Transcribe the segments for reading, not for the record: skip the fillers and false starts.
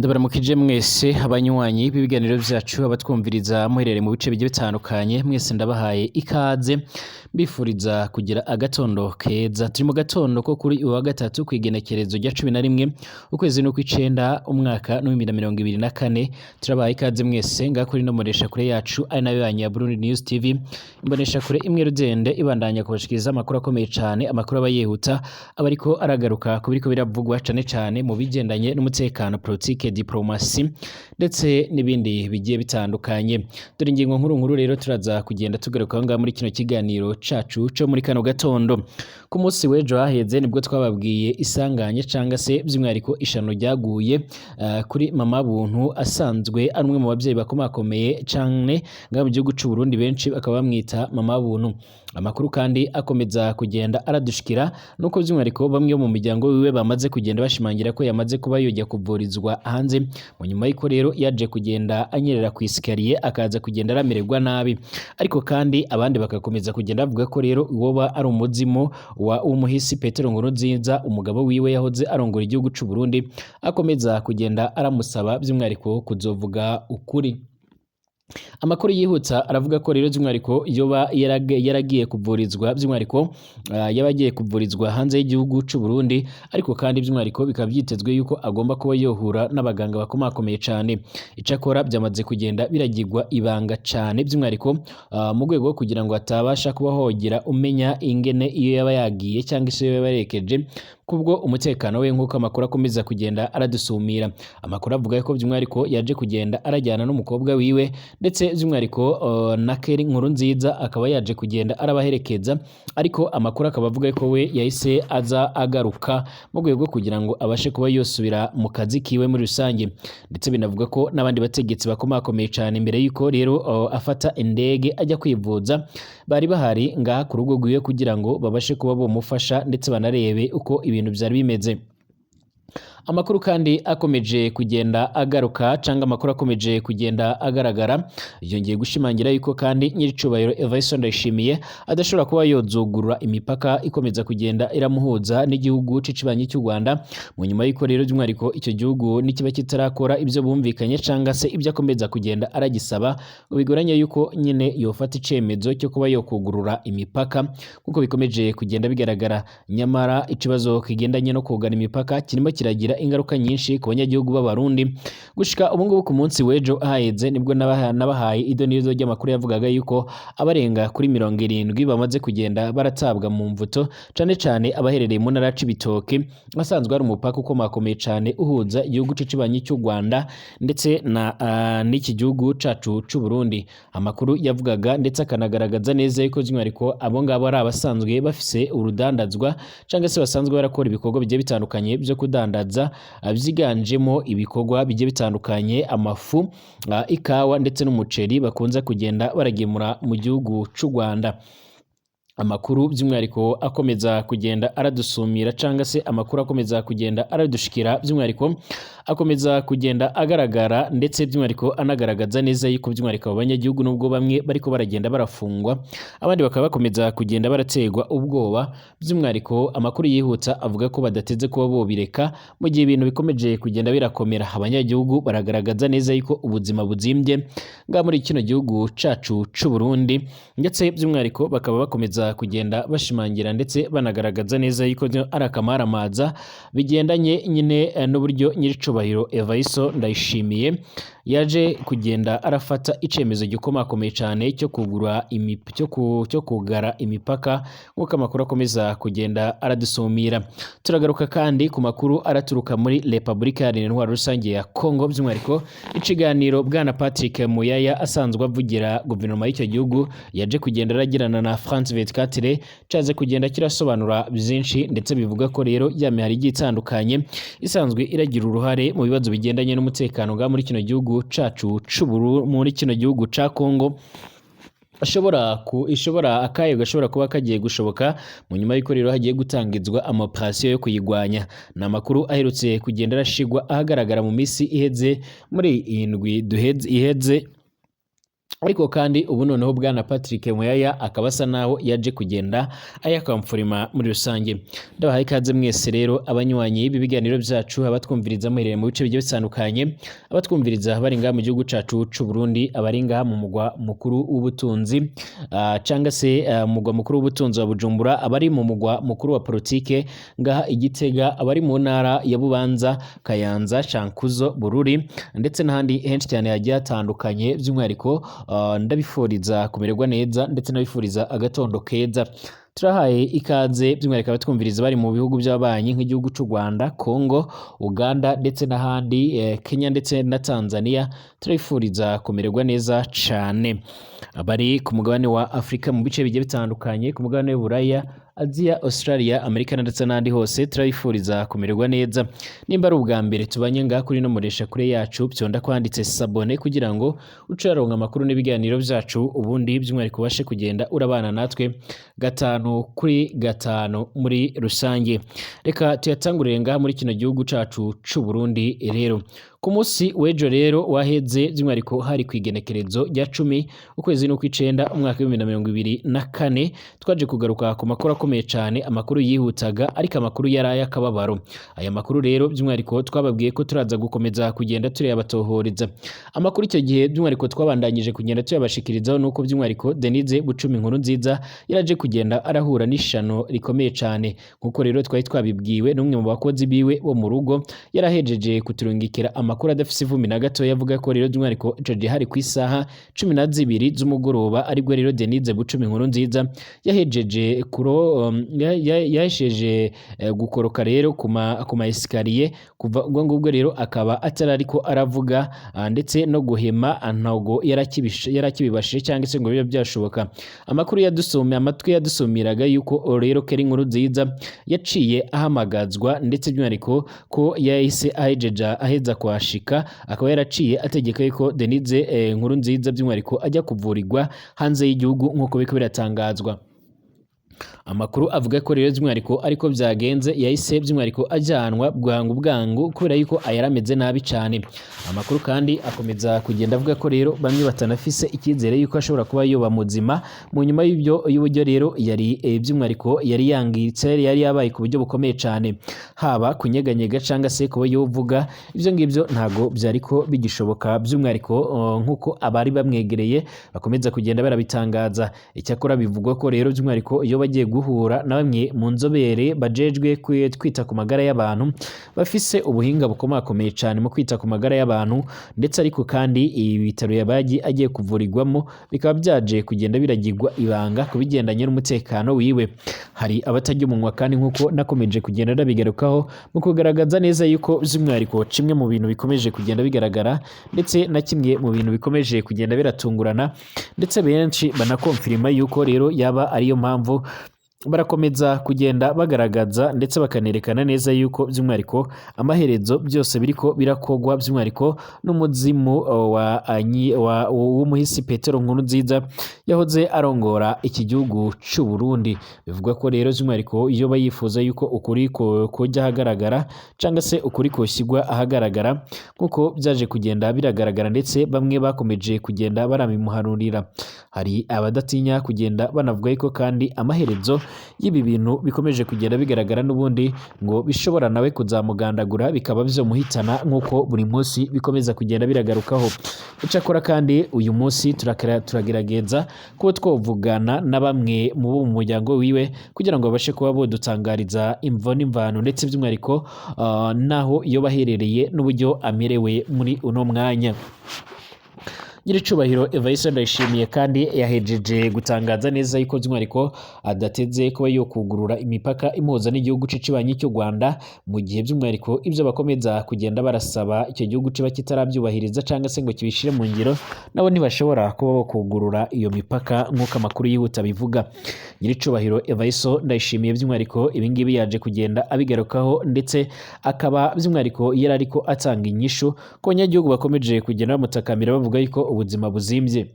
Ndabaramukije mwese abanywanyi b'ibiganiro vyacu, abatwumviriza muherereye mu bice bigiye bitandukanye, mwese ndabahaye ikaze, mbifuriza kugira agatondo keza. Turi mu gatondo ko kuri uwa gatatu, kw'igenekerezo rya 11 ukwezi n'ukw'icenda, umwaka w'2024. Turabahaye ikaze mwese ngaha kuri ino mboneshakure yacu, ari nayo yanyu ya Burundi News TV, imboneshakure imwe rudende ibandanya kubashikiriza amakuru akomeye cane, amakuru aba yihuta, aba ariko aragaruka ku biriko biravugwa cane cane mu bigendanye n'umutekano, politike, diplomasi ndetse n'ibindi bigiye bitandukanye. Dore ingingo nkuru nkuru rero turaza kugenda tugaruka ngaha muri kino kiganiro cacu co muri kano gatondo. Ku munsi w'ejo haheze nibwo twababwiye isanganye canga se by'umwihariko ishano ryaguye kuri Mama Buntu, asanzwe ari umwe mu bavyeyi bakomakomeye cane ngaha mu gihugu c'u Burundi, benshi bakaba bamwita Mama Buntu. Amakuru kandi akomeza kugenda aradushikira nuko by'umwihariko bamwe mu miryango wiwe bamaze kugenda bashimangira ko yamaze kuba yojya kuvurizwa hanze, mu nyuma y'uko rero yaje kugenda anyerera ku isikariye akaza kugenda aramererwa nabi. Ariko kandi abandi bagakomeza kugenda bavuga ko rero woba ari umuzimu wa umuhisi Petero Nkurunziza, umugabo wiwe yahoze arongora igihugu c'u Burundi, akomeza kugenda aramusaba by'umwihariko kuzovuga ukuri. Amakuru yihutsa aravuga ko rero by'umwihariko yoba yaragiye kuvurizwa, by'umwihariko yaba agiye kuvurizwa hanze y'igihugu c'u Burundi, ariko kandi by'umwihariko bikaba byitezwe yuko agomba kuba yohura n'abaganga bakomakomeye cane. Icakora byamaze kugenda biragirwa ibanga cane, by'umwihariko mu rwego rwo kugira ngo atabasha kuba hogira umenya ingene iyo yaba yagiye cyangwa se iyo yaba yerekeje, kubwo umutekano we, nk'uko amakuru akomeza kugenda aradusumira. Amakuru avuga ko by'umwihariko yaje kugenda arajyana n'umukobwa wiwe, ndetse by'umwihariko na Kelly Nkurunziza akaba yaje kugenda arabaherekeza, ariko amakuru akaba avuga ko we yahise aza agaruka mu rwego rwo kugira ngo abashe kuba yosubira mu kazi kiwe muri rusange. Ndetse binavuga ko n'abandi bategetsi bakomakomeye cane imbere y'uko rero afata indege ajya kwivuza bari bahari ngaha ku rugo rwiwe kugira ngo babashe kuba bomufasha ndetse banarebe uko ibintu byari bimeze. Amakuru kandi akomeje kugenda agaruka cyangwa amakuru akomeje kugenda agaragara yongeye gushimangira yuko kandi nyiricubahiro Evariste Ndayishimiye adashobora kuba yozugurura imipaka ikomeza kugenda iramuhuza n'igihugu c'ikibanyi cy'u Rwanda, mu nyuma y'uko rero by'umwihariko icyo gihugu nikiba kitarakora ibyo bumvikanye cyangwa se ibyo akomeza kugenda aragisaba, ngo bigoranye yuko nyine yofata icemezo cyo kuba yokugurura imipaka kuko bikomeje kugenda bigaragara. Nyamara ikibazo kigendanye no kugana imipaka kirimo kiragira ingaruka nyinshi ku banyagihugu b'Abarundi. Gushika ubu ngubu, ku munsi w'ejo haheze nibwo nabahaye idonizo ry'amakuru yavugaga yuko abarenga kuri 70 bamaze kugenda baratabwa mu mvuto, cane cane abaherereye mu ntara ya Cibitoke, asanzwe ari umupaka ukomakomeye cane uhuza igihugu c'ikibanyi cy'u Rwanda ndetse na n'iki gihugu cacu c'u Burundi. Amakuru yavugaga ndetse akanagaragaza neza yuko by'umwihariko abo ngabo ari abasanzwe bafise urudandazwa cyangwa se basanzwe barakora ibikorwa bigiye bitandukanye byo kudandaza, byiganjemo ibikorwa bigiye bitandukanye, amafu, ikawa ndetse n'umuceri bakunze kugenda baragemura mu gihugu c'u Rwanda. Amakuru by'umwihariko akomeza kugenda aradusumira cyangwa se amakuru akomeza kugenda aradushikira, by'umwihariko akomeza kugenda agaragara ndetse by'umwihariko anagaragaza neza yuko by'umwihariko abo banyagihugu, nubwo bamwe bariko baragenda barafungwa, abandi bakaba bakomeza kugenda baraterwa ubwoba, by'umwihariko amakuru yihuta avuga ko badateze kuba bobireka mu gihe ibintu bikomeje kugenda birakomera. Abanyagihugu baragaragaza neza yuko ubuzima buzimbye ngaha muri kino gihugu cacu c'u Burundi, ndetse by'umwihariko bakaba bakomeza kugenda bashimangira ndetse banagaragaza neza yuko ari akamaramaza bigendanye nyine n'uburyo nyiricubahiro Evariste Ndayishimiye yaje kugenda arafata icemezo gikomakomeye cane cyo kugura cyo kugara imipaka, nk'uko amakuru akomeza kugenda aradusumira. Turagaruka kandi ku makuru araturuka muri Repubulika Iharanira Intwaro Rusange ya Kongo, by'umwihariko ikiganiro Bwana Patrick Muyaya asanzwe avugira guverinoma y'icyo gihugu yaje kugenda aragirana na France 24 caze kugenda kirasobanura byinshi, ndetse bivuga ko rero ya mihari igiye itandukanye isanzwe iragira uruhare mu bibazo bigendanye n'umutekano ngaha muri kino gihugu cacu c'Uburu, muri kino gihugu ca Kongo, ashobora ku ishobora akayo gashobora kuba kagiye gushoboka mu nyuma y'uko rero hagiye gutangizwa amaoperasiyo yo kuyigwanya. Ni amakuru aherutse kugenda arashigwa ahagaragara mu minsi iheze, muri iyi ndwi duheze iheze. Ariko kandi ubu noneho bwana Patrick Muyaya akaba asa naho yaje kugenda ayakamfurima muri rusange. Ndabahaye ikaze mwese rero abanywanyi b'ibiganiro byacu, abatwumviriza muherereye mu bice bigiye bitandukanye, abatwumviriza bari ngaha mu gihugu cacu c'u Burundi, abari ngaha mu mugwa mukuru w'ubutunzi canga se mugwa mukuru w'ubutunzi wa Bujumbura, abari mu mugwa mukuru wa politike ngaha i Gitega, abari mu ntara ya Bubanza, Kayanza, Cankuzo, Bururi ndetse n'ahandi henshi cyane hagiye hatandukanye. By'umwihariko ndabifuriza kumererwa neza ndetse ndabifuriza agatondo keza. Turahaye ikaze by'umwihariko abatwumviriza bari mu bihugu by'ababanyi nk'igihugu c'u Rwanda, Congo, Uganda ndetse n'ahandi, Kenya ndetse na Tanzania. Turabifuriza kumererwa neza cane. Abari ku mugabane wa Afurika mu bice bigiye bitandukanye, ku mugabane w'Uburaya, Aziya, Australia, Amerika ndetse n'ahandi hose, turabifuriza kumererwa neza. Nimba ari ubwa mbere tubanye ngaha kuri no muresha kure yacu, byonda kwanditse s'abonner kugira ngo uce uraronka amakuru n'ibiganiro byacu, ubundi by'umwihariko ubashe kugenda urabana natwe gatanu kuri gatanu muri rusange. Reka tuyatangurire ngaha muri kino gihugu cacu c'u Burundi. Rero ku munsi w'ejo rero waheze, by'umwihariko hari ku igenekerezo rya 10 ukwezi n'ukw'icenda umwaka w'2024, twaje kugaruka ku makuru akomeye cane, amakuru yihutaga ariko amakuru yari ay'akababaro. Aya makuru rero by'umwihariko twababwiye ko turaza gukomeza kugenda turayabatohoreza. Amakuru icyo gihe by'umwihariko twabandanyije kugenda tuyabashikirizaho nuko by'umwihariko Denise Bucumi Inkuru Nziza yaraje kugenda arahura n'ishano rikomeye cane, nkuko rero twari twabibwiwe n'umwe mu bakozi biwe bo mu rugo yarahejeje kuturungikira amakuru adafise ivumbi na gatoya, avuga ko rero by'umwihariko ico gihe hari ku isaha 12 z'umugoroba, aribwo rero Denise Bucumi Inkuru Nziza yahejeje kuro yahesheje gukoroka rero ku ma escalier. Kuva ubwo ngubwo rero akaba atari ariko aravuga, ndetse no guhema ntabwo yarakibibashije cyangwa se ngo bibe byashoboka. Amakuru yadusomeye amatwi yadusumiraga yuko rero Kelly Inkuru Nziza yaciye ahamagazwa, ndetse by'umwihariko ko yahise ahejeja aheza kuhashika akaba yaraciye ategeka yuko Denise Inkuru Nziza by'umwihariko ajya kuvurirwa hanze y'igihugu, nk'uko biriko biratangazwa. Amakuru avuga ko rero by'umwihariko ariko byagenze, yahise by'umwihariko ajyanwa bwangu bwangu kubera yuko yari ameze nabi cyane. Amakuru kandi akomeza kugenda avuga ko rero bamwe batanafise icyizere yuko ashobora kuba yoba muzima mu nyuma y'ibyo y'uburyo rero yari by'umwihariko yari yangiritse, yari yabaye ku buryo bukomeye cyane, haba kunyeganyega cyangwa se kuba yovuga, ibyo ngibyo ntago byariko bigishoboka by'umwihariko, nk'uko abari bamwegereye bakomeza kugenda barabitangaza. Icyakora bivugwa ko rero by'umwihariko iyo bagiye guhura na bamwe mu nzobere bajejwe kwita ku magara y'abantu, bafise ubuhinga bukomakomeye cyane mu kwita ku magara y'abantu, ndetse ariko kandi ibi bitaro yabagi agiye kuvurirwamo bikaba byaje kugenda biragirwa ibanga ku bigendanye n'umutekano wiwe. Hari abatarya umunwa kandi, nk'uko nakomeje kugenda ndabigarukaho mu kugaragaza neza yuko by'umwihariko kimwe mu bintu bikomeje kugenda bigaragara, ndetse na kimwe mu bintu bikomeje kugenda biratungurana, ndetse benshi banakonfirima yuko rero yaba ariyo mpamvu barakomeza kugenda bagaragaza ndetse bakanerekana neza yuko by'umwihariko amaherezo byose biriko birakogwa by'umwihariko n'umuzimu wa w'umuhisi Petero Nkurunziza yahoze arongora iki gihugu c'u Burundi. Bivugwa ko rero by'umwihariko iyo bayifuza yuko ukuri kojya ahagaragara cyangwa se ukuri koshyirwa ahagaragara, nkuko byaje kugenda biragaragara, ndetse bamwe bakomeje kugenda barabimuhanurira. Hari abadatinya kugenda banavuga yuko kandi amaherezo y'ibi bintu bikomeje kugenda bigaragara n'ubundi ngo bishobora nawe kuzamugandagura bikaba byomuhitana, nk'uko buri munsi bikomeza kugenda biragarukaho. Icyakora kandi uyu munsi turagerageza kuba twovugana na bamwe mu bo mu muryango wiwe kugira ngo babashe kuba bodutangariza imvo n'imvano, ndetse by'umwihariko naho iyo baherereye n'uburyo amerewe muri uno mwanya. Nyiricubahiro Evariste Ndayishimiye kandi yahejeje gutangaza neza yuko by'umwihariko adateze kuba yokugurura imipaka impuza n'igihugu c'ikibanyi cy'u Rwanda, mu gihe by'umwihariko ibyo bakomeza kugenda barasaba icyo gihugu kiba kitarabyubahiriza cyangwa se ngo kibishire mu ngiro, nabo ntibashobora kuba bokugurura iyo mipaka nk'uko amakuru yihuta bivuga. Nyiricubahiro Evariste Ndayishimiye by'umwihariko ibi ngibi yaje kugenda abigarukaho, ndetse akaba by'umwihariko yari ariko atanga inyishu ku banyagihugu bakomeje kugenda bamutakamira bavuga yuko ubuzima buzimbye.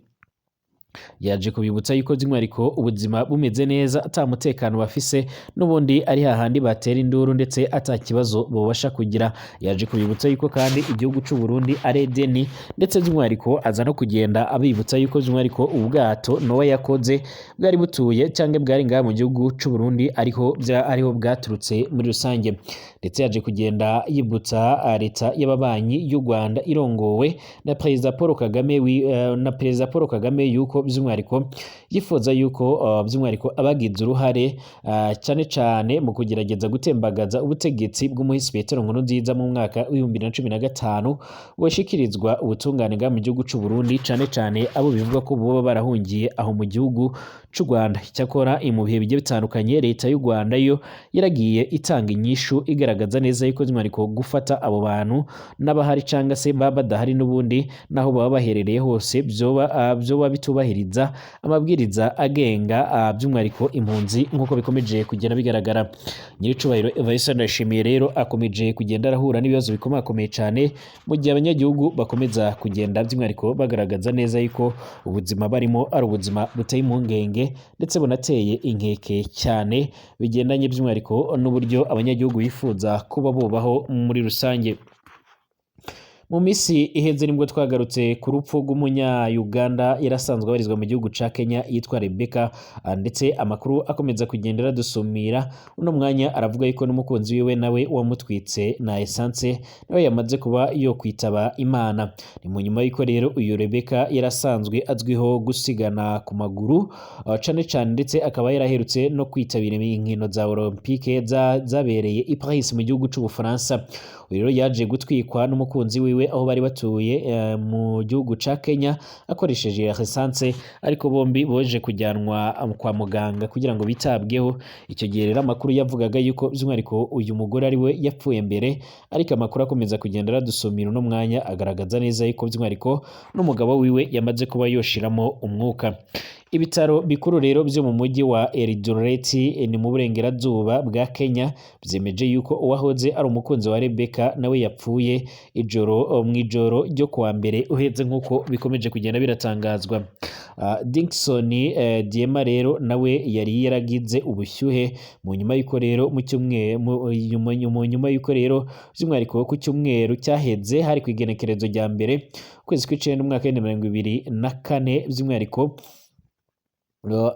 Yaje kubibutsa yuko by'umwihariko ubuzima bumeze neza, ata mutekano bafise, n'ubundi ari hahandi batera induru ndetse ata kibazo bobasha kugira. Yaje kubibutsa yuko kandi igihugu c'u Burundi ari Edeni, ndetse by'umwihariko aza no kugenda abibutsa yuko by'umwihariko ubwato Nowa yakoze bwari butuye cyangwa bwari ngaha mu gihugu c'u Burundi, ariho bwaturutse muri rusange. Ndetse yaje kugenda yibutsa leta y'ababanyi y'u Rwanda irongowe na Perezida Paul Kagame na Perezida Paul Kagame yuko by'umwihariko yifuza yuko by'umwihariko abagize uruhare cyane cyane mu kugerageza gutembagaza ubutegetsi bw'umuhisi Petero Nkurunziza mu mwaka w'2015 boshikirizwa ubutungane bwa mu gihugu c'u Burundi, cyane cyane abo bivugwa ko boba barahungiye aho mu gihugu c'u Rwanda. Icyakora mu bihe bigiye bitandukanye leta y'u Rwanda yo yaragiye itanga inyishu igaragaza neza yuko by'umwihariko gufata abo bantu n'abahari cyangwa se baba badahari n'ubundi naho baba baherereye hose byoba bitubahiriza amabwiriza agenga by'umwihariko impunzi, nk'uko bikomeje kugenda bigaragara. Nyiricubahiro Evariste Ndayishimiye rero akomeje kugenda arahura n'ibibazo bikomakomeye cyane, mu gihe abanyagihugu bakomeza kugenda by'umwihariko bagaragaza neza yuko ubuzima barimo ari ubuzima buteye impungenge ndetse bunateye inkeke cyane, bigendanye by'umwihariko n'uburyo abanyagihugu bifuza kuba bubaho muri rusange. Mu minsi iheze nibwo twagarutse ku rupfu rw'umunya-Uganda yarasanzwe abarizwa mu gihugu ca Kenya yitwa Rebecca, ndetse amakuru akomeza kugenda aradusumira uno mwanya aravuga yuko n'umukunzi wiwe nawe wamutwitse na essence nawe yamaze kuba yo kwitaba Imana. Ni mu nyuma yuko rero uyu Rebecca yarasanzwe azwiho gusigana ku maguru cane cane, ndetse akaba yaraherutse no kwitabira inkino za Olympique zabereye i Paris mu gihugu c'Ubufaransa. Uyu rero yaje gutwikwa n'umukunzi wiwe aho bari batuye mu gihugu ca Kenya akoresheje essence, ariko bombi boje kujyanwa kwa muganga kugira ngo bitabweho. Icyo gihe rero amakuru yavugaga yuko by'umwihariko uyu mugore ari we yapfuye mbere, ariko amakuru akomeza kugenda aradusumira uno mwanya agaragaza neza yuko by'umwihariko n'umugabo wiwe yamaze kuba yoshiramo umwuka. Ibitaro bikuru rero byo mu mujyi wa Eldoret ni mu burengerazuba bwa Kenya byemeje yuko uwahoze ari umukunzi wa Rebecca nawe yapfuye ijoro mu ijoro ryo kuwa mbere uhetse, nk'uko bikomeje kugenda biratangazwa. Dickson Diema rero nawe yari yaragize ubushyuhe mu nyuma y'uko rero mu cyumweru mu nyuma y'uko rero by'umwihariko ku cyumweru cyaheze hari ku igenekerezo rya mbere ukwezi kw'icenda umwaka w'2024, by'umwihariko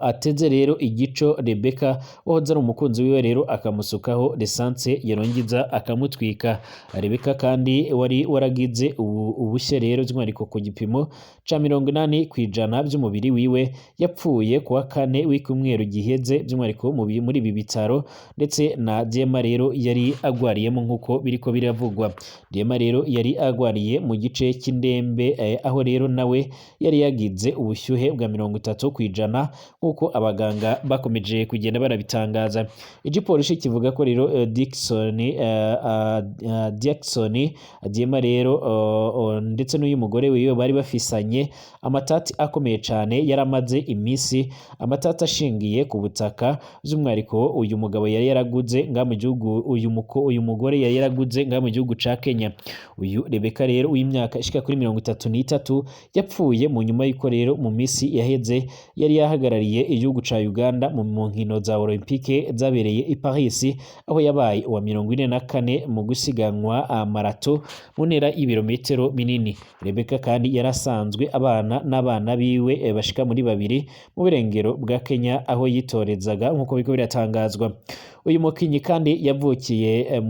ateze rero igico Rebecca wahoze ari umukunzi wiwe rero akamusukaho essence yarongiza akamutwika. Rebecca kandi wari waragize ubushye rero by'umwihariko ku gipimo ca 80% by'umubiri wiwe, yapfuye kuwa kane w'icyumweru giheze by'umwihariko muri ibi bitaro, ndetse na Diema rero yari agwariyemo nk'uko biriko biravugwa. Diema rero yari agwariye mu gice cy'indembe, aho rero nawe yari yagize ubushyuhe bwa 30% nk'uko abaganga bakomeje kugenda barabitangaza. Igipolisi kivuga ko rero Dickson Diema rero ndetse n'uyu mugore wiwe bari bafisanye amatati akomeye cyane yaramaze iminsi, amatati ashingiye ku butaka by'umwihariko uyu mugabo yari yaraguze nga mu gihugu uyu mugore yari yaraguze nga mu gihugu ca Kenya. Uyu Rebecca rero w'imyaka ishika kuri 33 yapfuye mu nyuma y'uko rero mu minsi yaheze yari yahagarariye igihugu ca Uganda mu nkino za Olympique zabereye i Paris, aho yabaye uwa 44 mu gusiganwa marato mu ntera y'ibirometero binini. Rebecca kandi yarasanzwe abana n'abana biwe bashika muri babiri mu burengero bwa Kenya aho yitorezaga nk'uko biriko biratangazwa. Uyu mukinyi kandi yavukiye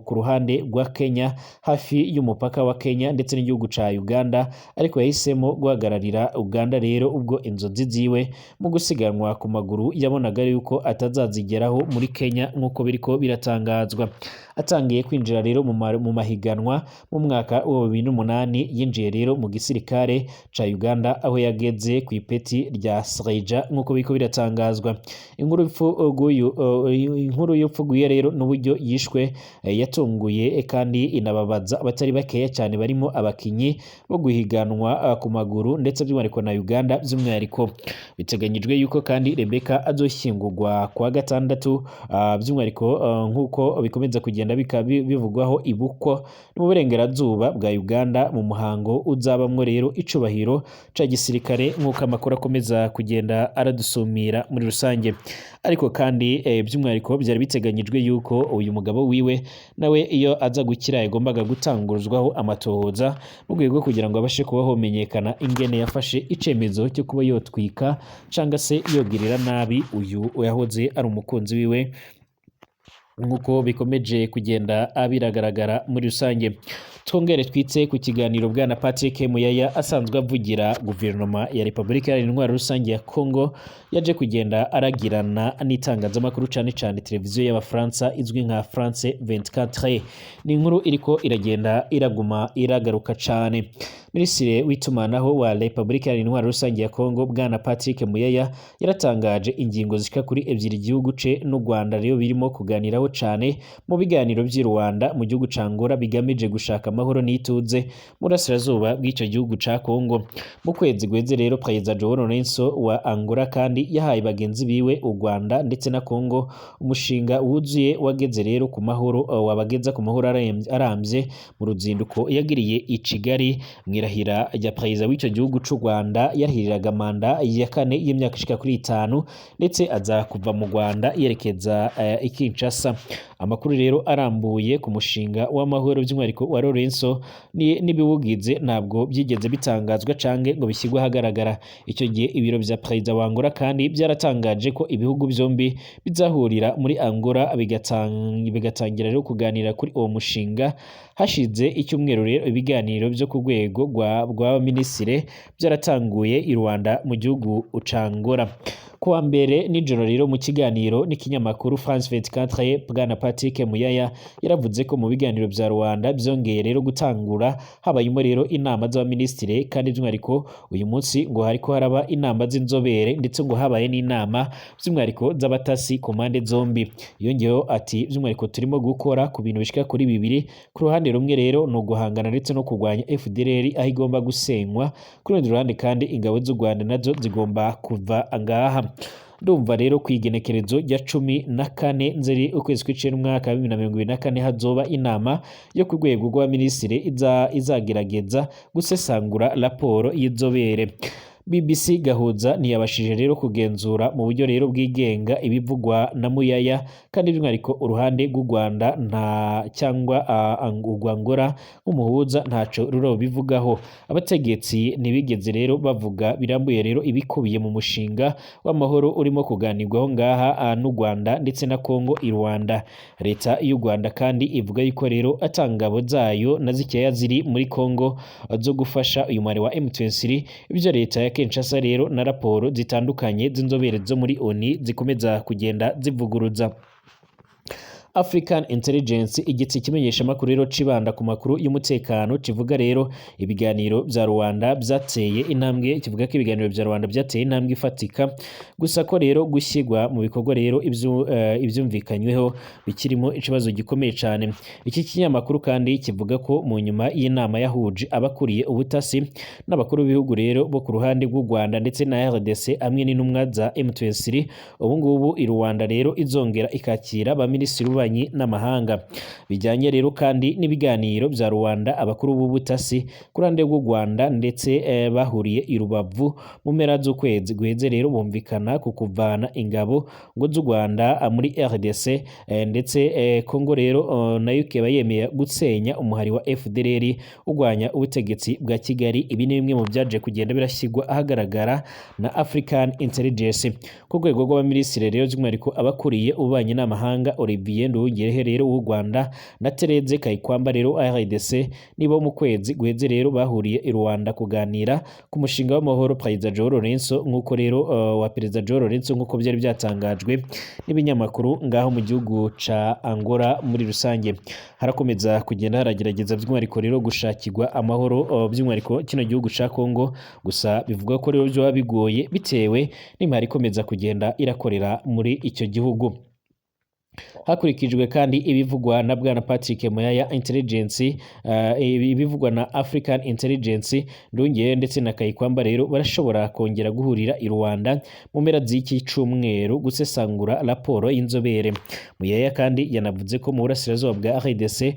ku ruhande rwa Kenya hafi y'umupaka wa Kenya ndetse n'igihugu ca Uganda, ariko yahisemo guhagararira Uganda rero ubwo inzozi ziwe mu gusiganwa ku maguru yabonaga yuko atazazigeraho muri Kenya nk'uko biriko biratangazwa. Atangiye kwinjira rero mu mahiganwa mu mwaka wa 2008, yinjiye rero mu gisirikare ca Uganda aho yageze ku ipeti rya Sreja nk'uko biriko biratangazwa. Inkuru y'urupfu rw'iyo rero n'uburyo yishwe yatunguye kandi inababaza abatari bakeya cyane barimo abakinyi bo guhiganwa ku maguru ndetse by'umwihariko na Uganda by'umwihariko. Biteganyijwe Bitegekanyijwe yuko kandi Rebecca azoshyingurwa kuwa gatandatu, by'umwihariko nk'uko bikomeza kugenda bivugwaho ibukwo ni mu burengerazuba bwa Uganda, mu muhango uzabamwo rero icubahiro ca gisirikare, nk'uko amakuru akomeza kugenda aradusumira muri rusange. Ariko kandi by'umwihariko byari biteganyijwe yuko uyu mugabo wiwe nawe iyo aza gukira yagombaga gutanguzwaho amatohoza mu rwego rwo kugira ngo abashe kuba homenyekana ingene yafashe icemezo cyo kuba yotwika canga se yogirira nabi uyu yahoze ari umukunzi wiwe, nk'uko bikomeje kugenda biragaragara muri rusange. Twongere twitse ku kiganiro bwana Patrick Muyaya asanzwe avugira guverinoma ya Repubulika Iharanira Intwaro Rusange ya Congo yaje kugenda aragirana n'itangazamakuru, cane cane televiziyo y'Abafaransa izwi nka France 24. Ni inkuru iriko iragenda iraguma iragaruka cane. Minisitiri w'itumanaho wa Repubulika Iharanira Intwaro Rusange ya Congo bwana Patrick Muyaya yaratangaje ingingo zishika kuri ebyiri igihugu ce n'u Rwanda rero birimo kuganiraho cane mu biganiro vy'i Rwanda mu gihugu ca Angola, bigamije gushaka amahoro n'ituze mu burasirazuba bw'ico gihugu ca Congo. Mu kwezi guheze rero, Perezida João Lourenço wa Angola kandi yahaye bagenzi biwe u Rwanda ndetse na Congo umushinga wuzuye wageze rero ku mahoro, wabageza ku mahoro aramvye mu ruzinduko yagiriye i Kigali mw'irahira rya perezida w'ico gihugu c'u Rwanda. Yarahiriraga manda ya kane y'imyaka ishika kuri 5, ndetse aza kuva mu Rwanda yerekeza i Kinshasa. Amakuru rero arambuye ku mushinga w'amahoro by'umwihariko wa Lourenço n'ibiwugize ntabwo byigeze bitangazwa canke ngo bishyirwe ahagaragara. Icyo gihe ibiro vya perezida wa Angola kandi byaratangaje ko ibihugu byombi bizahurira muri Angola bigatangira rero kuganira kuri uwo mushinga. Hashize icyumweru rero ibiganiro byo ku rwego rw'abaminisitiri byaratanguye i Rwanda mu gihugu ca Angola. Kuwa mbere nijoro rero, mu kiganiro n'ikinyamakuru France 24, bwana Patrick Muyaya yaravuze ko mu biganiro vya Rwanda byongeye rero gutangura habayemo rero inama z'abaminisitiri, kandi by'umwihariko uyu munsi ngo hariko haraba inama z'inzobere, ndetse ngo habaye n'inama by'umwihariko z'abatasi ku mpande zombi. Yongeyeho ati: "By'umwihariko turimo gukora ku bintu bishika kuri bibiri. Ku ruhande rumwe rero ni uguhangana ndetse no kurwanya FDLR aho igomba gusenywa. Ku rundi ruhande kandi ingabo z'u Rwanda nazo zigomba kuva ngaha. Ndumva rero ku igenekerezo rya 14 Nzeri ukwezi kw'icenda umwaka wa 2024 hazoba inama yo ku rwego rw'abaminisitiri izagerageza gusesangura raporo y'inzobere." BBC Gahuza ntiyabashije rero kugenzura mu buryo rero bwigenga ibivugwa na Muyaya, kandi by'umwihariko uruhande rw'u Rwanda nta cyangwa urwa Angola nk'umuhuza ntaco rurobivugaho. Abategetsi ntibigeze rero bavuga birambuye rero ibikubiye mu mushinga w'amahoro urimo kuganirwaho ngaha n'u Rwanda ndetse na Congo i Rwanda. Leta y'u Rwanda kandi ivuga yuko rero ata ngabo zayo na zikeya ziri muri Congo zo gufasha uyu mwari wa M23, ibyo leta ya Kinshasa rero na raporo zitandukanye z'inzobere zo muri ONU zikomeza kugenda zivuguruza. African Intelligence, igitsi kimenyesha makuru rero cibanda ku makuru y'umutekano, kivuga rero ibiganiro vya Rwanda byateye intambwe, kivuga ko ibiganiro vya Rwanda byateye intambwe ifatika, gusa ko rero gushyirwa mu bikorwa rero ivyumvikanyweho bikirimo ikibazo gikomeye cyane. Iki kinyamakuru kandi kivuga ko mu nyuma y'inama yahuje abakuriye ubutasi n'abakuru b'ibihugu rero bo ku ruhande rw'u Rwanda ndetse na RDC hamwe n'intumwa za M23, ubu ngubu i Rwanda rero izongera ikakira ba minisitiri b'ububanyi n'amahanga. Bijyanye rero kandi n'ibiganiro bya Rwanda, abakuru b'ubutasi ku ruhande rw'u Rwanda ndetse bahuriye i Rubavu mu mpera z'ukwezi guheze rero bumvikana ku kuvana ingabo ngo z'u Rwanda muri RDC, ndetse Congo rero nayo ikaba yemeye gusenya umuhari wa FDLR urwanya ubutegetsi bwa Kigali. Ibi ni bimwe mu byaje kugenda birashyirwa ahagaragara na African Intelligence. Ku rwego rw'abaminisitiri rero, by'umwihariko abakuriye ububanyi n'amahanga Olivier Nduhungirehe rero w'u Rwanda na Therese Kayikwamba rero RDC, nibo mu kwezi guheze rero bahuriye i Rwanda kuganira ku mushinga w'amahoro Perezida João Lourenço, nk'uko rero wa Perezida João Lourenço, nk'uko byari byatangajwe n'ibinyamakuru ngaho mu gihugu ca Angola. Muri rusange harakomeza kugenda haragerageza by'umwihariko rero gushakirwa amahoro by'umwihariko kino gihugu ca Congo, gusa bivuga ko rero byoba bigoye bitewe n'imihari ikomeza kugenda irakorera muri icyo gihugu. Hakurikijwe kandi ibivugwa na bwana Patrick Muyaya Intelligence, ibivugwa na African Intelligence, Nduhungirehe ndetse na Kayikwamba rero barashobora kongera guhurira i Rwanda mu mpera z'iki cumweru gusesangura raporo y'inzobere. Muyaya kandi yanavuze ko mu burasirazuba bwa RDC,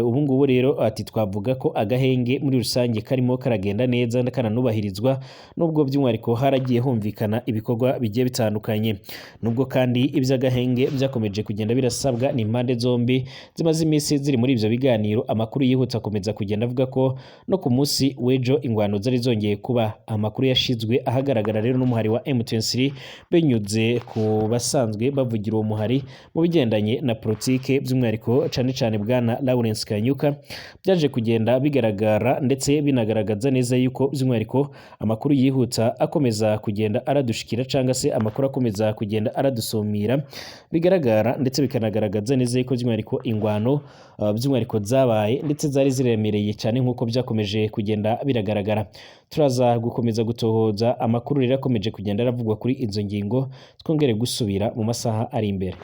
ubu ngubu rero ati twavuga ko agahenge muri rusange karimo karagenda neza kananubahirizwa, nubwo by'umwihariko haragiye humvikana ibikorwa bigiye bitandukanye. Nubwo kandi iby'agahenge byakomeje kugenda birasabwa n'impande zombi zimaze iminsi ziri muri ivyo biganiro, amakuru yihuta akomeza kugenda avuga ko no ku munsi w'ejo ingwano zari zongeye kuba. Amakuru yashizwe ahagaragara rero n'umuhari wa M23 binyuze ku basanzwe bavugira uwo muhari mu bigendanye na politike, by'umwihariko cane cane bwana Lawrence Kanyuka, byaje kugenda bigaragara ndetse binagaragaza neza yuko by'umwihariko amakuru yihuta akomeza kugenda aradushikira canga se amakuru akomeza kugenda aradusumira, bigaragara ndetse bikanagaragaza neza yuko by'umwihariko ingwano by'umwihariko zabaye ndetse zari ziremereye cyane nk'uko byakomeje kugenda biragaragara. Turaza gukomeza gutohoza amakuru rero akomeje kugenda aravugwa kuri izo ngingo, twongere gusubira mu masaha ari imbere.